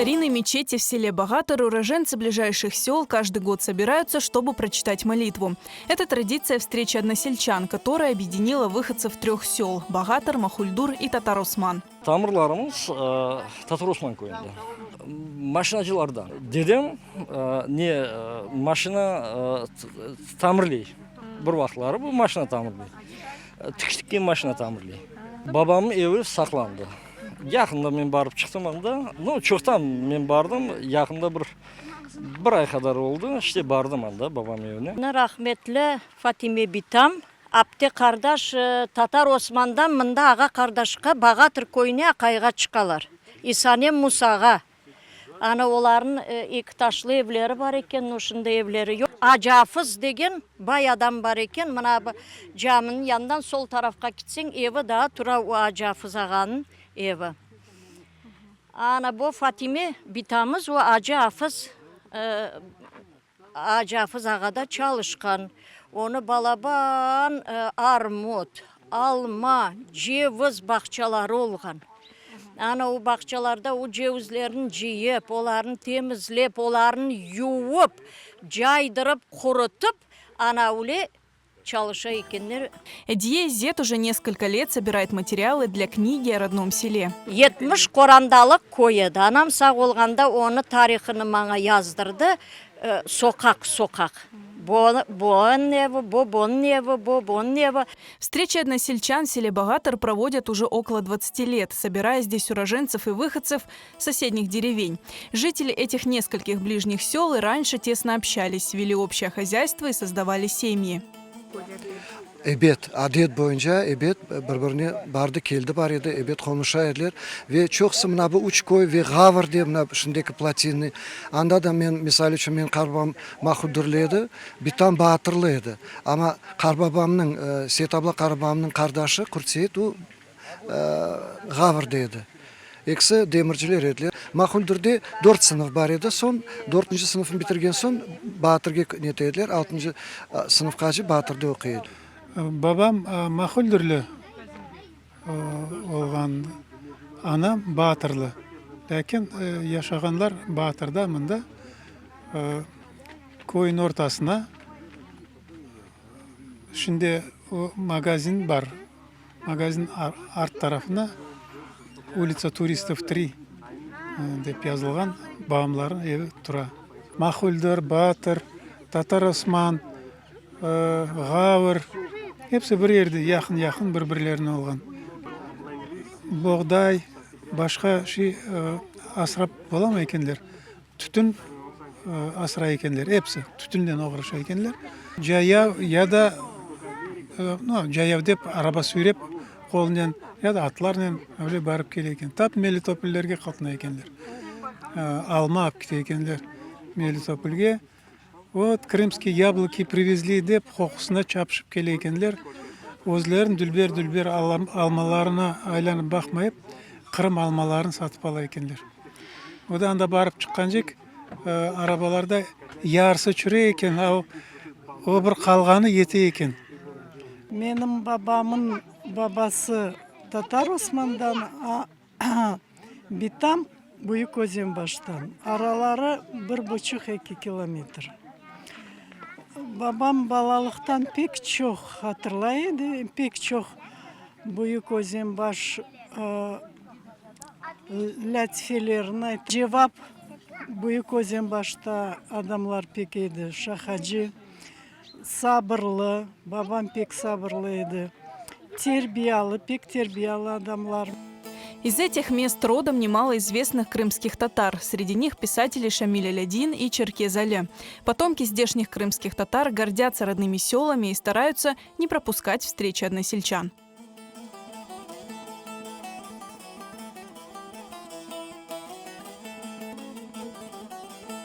старинной мечети в селе Багатыр уроженцы ближайших сел каждый год собираются, чтобы прочитать молитву. Это традиция встречи односельчан, которая объединила выходцев трех сел – Багатыр, Махульдур и Татар-Осман. Tamırlarımız Tatar Osman köyünde. Maşinacılardan. Dedem ne maşina tamirley. Bir vaqıtları bu maşina tamirley. Tikiş tikken maşina tamirley. Babamnıñ evi saqlandı. Yaqında men barıp çıqtım anda. Nu, çoqtan men bardım. Yaqında bir bir ay qadar oldı. İşte bardım anda babam evine. Rahmetli Fatime bitam Apte qardaş Tatar Osmandan mında ağa-qardaşqa Bağatır köyüne aqayğa çıqalar. İsanem Musağa. Ana olarnıñ eki taşlı evleri bar eken, no şimdi evleri yoq. Acı Afız degen bay adam bar eken, mına caminiñ yanından sol tarafqa kitseñ evi daa tura o Acı Afız ağanıñ evi. Ana bu Fatime bitamız o Acı Afız Acı Afız ağada çalışqan. Onı balaban armut, alma, ceviz bağçaları olğan. Ana o bağçalarda o cevizlerni cıyıp, olarnı temizlep, olarnı yuvıp, caydırıp, qurutıp, ana öyle çalışa ekenler. Ediye İzzet уже neskolko let sobirayet materialı dlâ knigi o rodnom sele. 70 qorandalıq köy edi. Anam sağ olğanda onı tarihını maña yazdırdı, soqaq-soqaq. Bo, bonıñ evi, bo, bonıñ evi, bo, bonıñ evi. Встречи односельчан в селе Багатыр проводят уже около двадцати лет, собирая здесь уроженцев и выходцев соседних деревень. Жители этих нескольких ближних сел и раньше тесно общались, вели общее хозяйство и создавали семьи. Ebet, adet boyunca, ebet, bir-birine bardı-keldi bar edi, ebet, qonuşa ediler. Ve çoqusı mına bu üç köy ve Ğavr de mına şimdiki Plotinny, anda da men, misal içün, menim qarbabam Mahuldürli edi, bitam Baatırlı edi. Amma qarbabamnıñ, Seytabla qarbabamnıñ qardaşı Qurtseit, o, Ğavrda edi. Ekisi demirciler ediler. Mahuldürde dört sınıf bar edi. Soñ, dörtünci sınıfnı bitirgen soñ, Baatırge nete ediler, altıncı sınıfqace Baatırda oquy edi. Babam Mahuldürli olğan, anam Baatırlı. Lâkin yaşağanlar Baatırda, mında, köyniñ ortasına. Şimdi o magazin bar, magazin art tarafına Ulitsa turistov tri dep yazılğan babamlarnıñ evi tura. Mahuldür, Batır, Tatar Osman, Ğavr, episi bir yerde yaqın-yaqın bir-birlerine olğan. Boğday, başqa şey asrap olamay ekenler. Tütün asray ekenler, episi tütünnen oğraşa ekenler. Cayav ya da, no, cayav dep araba süyrep qolnen ya da atlarnen öyle barıp kele eken. Tap Melitopollerge qatnay ekenler. Alma alıp kete ekenler Melitopolge. Vot, krımskiy yabloki privezli dep qoqusına çapışıp kele ekenler. Özlerin dülber-dülber almalarına aylanıp baqmayıp, Qırım almalarını satıp ala ekenler. O da anda barıp çıqqancek, arabalarda yarısı çürey eken, a o bir qalğanı yete eken. Menim babamın babası Tatar Osmandan, a Bitam Büyük Özenbaştan. Araları bir buçuq, eki kilometr. Babam balalıqtan pek çoq hatırlay edi, pek çoq Büyük Özenbaş lâtifelerini. Cevap, Büyük Özenbaşta adamlar pek edi, şaqacı, sabırlı, babam pek sabırlı edi, terbiyalı, pek terbiyalı adamlar. Из этих мест родом немало известных крымских татар. Среди них писатели Шамиль Алядин и Черкез Али. Потомки здешних крымских татар гордятся родными селами и стараются не пропускать встречи односельчан.